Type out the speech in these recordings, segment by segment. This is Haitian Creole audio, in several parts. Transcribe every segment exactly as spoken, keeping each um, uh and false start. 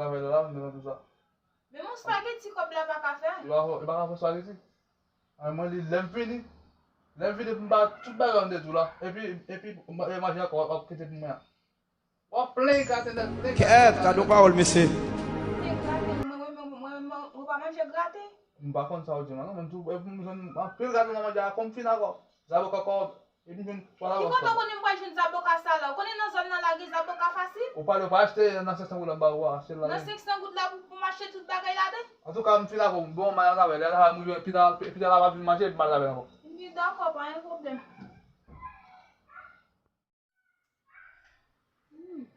travay la, m bezwen tou sa. Men yon espageti kòb la pa ka fè. Li pa, li pa ka fè espageti. Ay, mwen, li, lè m fini, lè m fini pou m ba tout bagay anndan tou la. Epi, epi, m, e manje ankò, w ap kite pou mwen an. W ap plen graten nèt, plen graten. Kèt, gade yon pawòl, mesye. Mwen, mwen, mwen, mwen, mwen pa manje graten. M pa konn sa w di la, non, men tou, epi m jwenn anpil graten nan manje a, kòm fin ankò. Zaboka ankò, epi m jwenn twa zaboka. Ki kote w konnen m pral jwenn zaboka sa la? Ou konnen nan zòn nan la gen zaboka fasil? Ou pale, ou pa achte nan senk san goud la m ba ou a, achte l la. Nan senk san goud la pou, pou m achte tout bagay ladan? Antouka, m fin ankò, bon, m al travay, lè travay, m rive, pita, pita la va vin manje, epi m al travay ankò. Wi, dakò, pa gen pwoblèm. Hmm.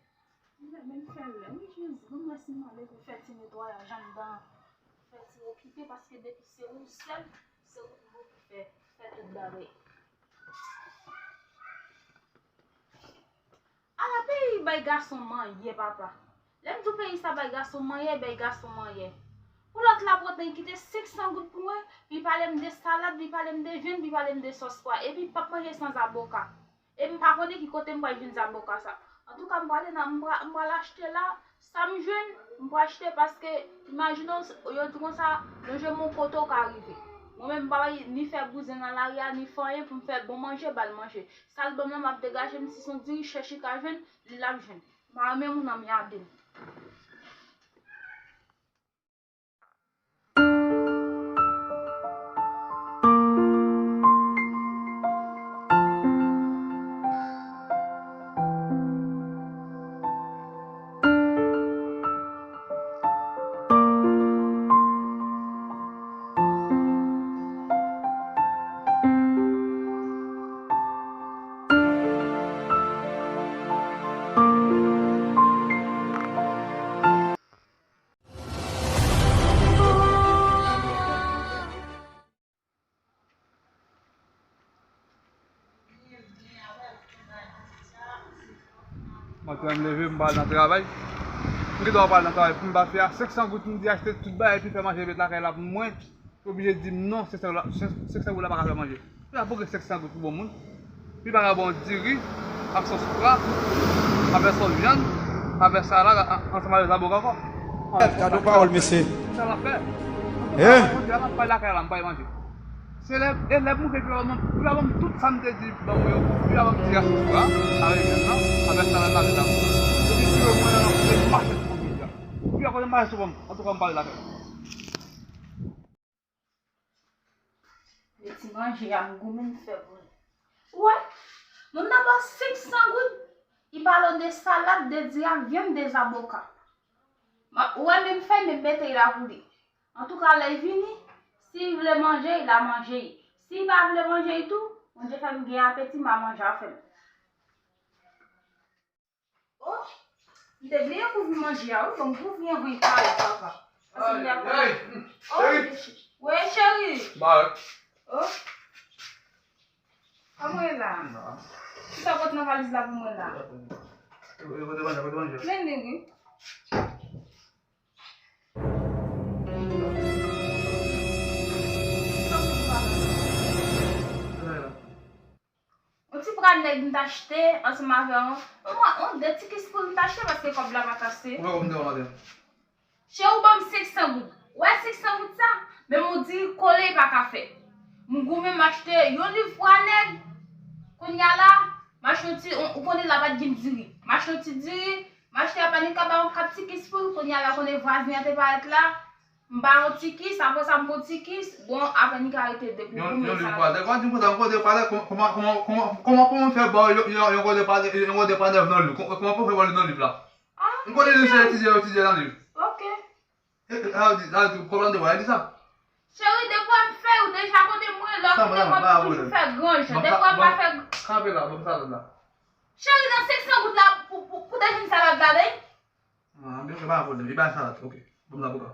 Mwen menm fè lè. Wi, Jezi, mwen mèsi, m ale pou fè ti netwayaj anndan. Fè ti okipe, paske depi se ou sèl, se ou ki pou fè, fè tout bagay. Ala peyi bay gason manyen, papa. Lè m di w peyi sa bay gason manyen, bay gason manyen. Pou lòt la pran tan, li kite senk san goud pou mwen, li pale m de salad, li pale m de vyann, li pale m de sòs pwa, epi l p ap manje san zaboka. E m pa konnen ki kote m pral jwenn zaboka sa. Antouka, m prale nan, m pra-, m pral achte la, sa m jwenn, m pral achte paske, imajine w, yo di konsa, lonje men w kote w ka rive. Mwen menm, m pa bay ni fè bouzen nan lari a, ni fè anyen pou m fè bon manje, ba l manje. Sa l ban m nan, m ap degaje m, si se yon diri chèch li ka jwenn, li l ap jwenn. M pa renmen moun anmyade m. Maten an, m leve, m pral nan travay. M gentan pral nan travay pou m ba fi a senk san goud pou m di achte tout bagay, epi fè manje met lakay la pou mwen. Li oblije di m non, senk san goud la, senk san goud la pa ka fè manje. Li pa gen senk san goud pou bon moun. Li pa ka bon diri, ak sòs pwa, avèk sòs vyann, avèk salad, a-, ansanm avèk zaboka ankò. Gade yon pawòl, mesye. Sa l ap fè? Eh? Jodi a, m ap bay lakay la, m bay manje. Se lè, e lè m rive, li pa ban m, li pa ban m tout sa m te di ban mwen yo. Li pa ban m diri a sou fwa, avèk vyann nan, avèk salad la, avèk zaboka. Epi, si yo mwen, se mache sou kòm jodi a. Epi, akoz m mache sou kòm, antouka, m pale lakay. De ti manje a m goumen m fè pou li. Ou wè, moun nan ba w senk san goud, li pale w de salad, de diri ak vyann, de zaboka. M ap, ou wè, men m fè, men m mete l la pou li. Antouka, lè l vini, si l vle manje, l a manje. Si l pa vle manje tou, Bondye fè m gen apeti, m a manje avè l. Oh, m te bliye kouvri manje a, wi. Bon, m kouvri an, wi, kare papa. Paske m te ap... Ay, ay, oh, cheri. Wi, cheri. Ba. Oh. Kòman e la? Kisa w pote nan valiz la pou mwen la? Pote manje, pote manje. Men li, wi. Yon ti pra nèg m t achte ansanm avè yon, yon, yon de ti kis poul m t achte paske kòb la pa t ase. Ou wè kòm m te wè maten. Cheri, ou ban m senk san goud. Ou wè senk san goud sa? Menm yon diri kole li pa ka fè. M goumen, m achte yon liv pra nèg. Kounye a la, m achte yon ti, ou, ou konnen la pa t gen diri. M achte yon ti diri, m achte apanika ba yon kat ti kis poul. Kounye a la, konnen vwazen an te parèt la. M ba yon ti kis, apre sa m pran ti kis. Bon, apanika rete de pou goumen sa. Yon, yon liv pra nèg. Ou pa di m konsa, yon gode pra nèg, kòman, kòman, kòman, kòman, kòman pou mwen fè ba w yon, yon, yon gode pra nèg, yon gode pra nèg nan liv? Kòman, kòman pou mwen fè ba w liv nan liv la? Ah, m konnen li se etidye, etidye nan liv. Ok. E, e, sa yo di, sa yo di, kòb la m te ba w, li di sa. Cheri, depi w ap fè, ou deja konnen mwen, lè w kite kòb, ou toujou fè gran jan. Depi w ap pa fè... Kanpe la, ban m salad la. Cheri, nan senk san goud la, pou, pou, pou te jwenn salad la, wi. Ah, byen, pa pwoblèm, li bay salad, ok. Ban m zaboka.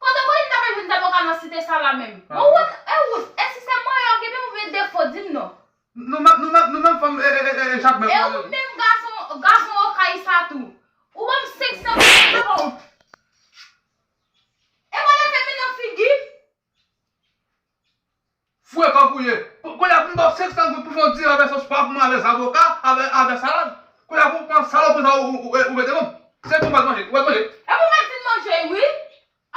Kote w konnen m ta pral jwenn zaboka nan site sa la menm? Bon, wout, e wout, èske se mwen yo gen menm oubyen defo, di m non. Nou menm, nou menm, nou menm fanm, e, e, e, e, chak menm. E ou menm gason, gason okay sa tou. Ou ban m senk san goud. E mwen leve men nan figi m. Frekan kou ye. Kounye a pou m ba w senk san goud pou fè yon diri avè sòs pwa pou mwen avè zaboka, avè, avè salad. Kounye a pou w pran salopri sa ou, ou, ou, ou mete ban m. Se pou m pa t manje, ou pa t manje. E pou m pa t vin manje, wi.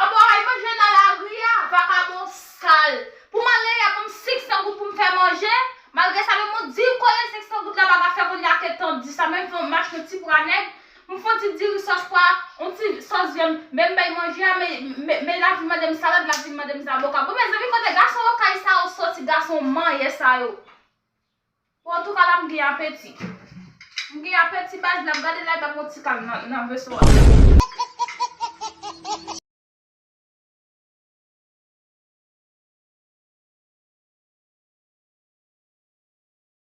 Anba w al manje nan lari a, vakabon sal. Pou m ale, y ap ban m senk san goud pou m fè manje. Malgre sa, menm yon diri kole senk san goud la pa ka fè kounye a ke tan di sa. Menm fè m achte yon ti pra nèg, m fè yon ti diri sòs pwa, yon ti sòs vyann, men m bay manje a, men, men, men l ap vin mande m salad, l ap vin mande m zaboka. Bon, mezanmi, kote gason okay sa yo soti, gason manyen sa yo? Bon, antouka la, m gen apeti. M gen apeti, baz, n ap gade la, m ap yon ti kal nan, nan veso a.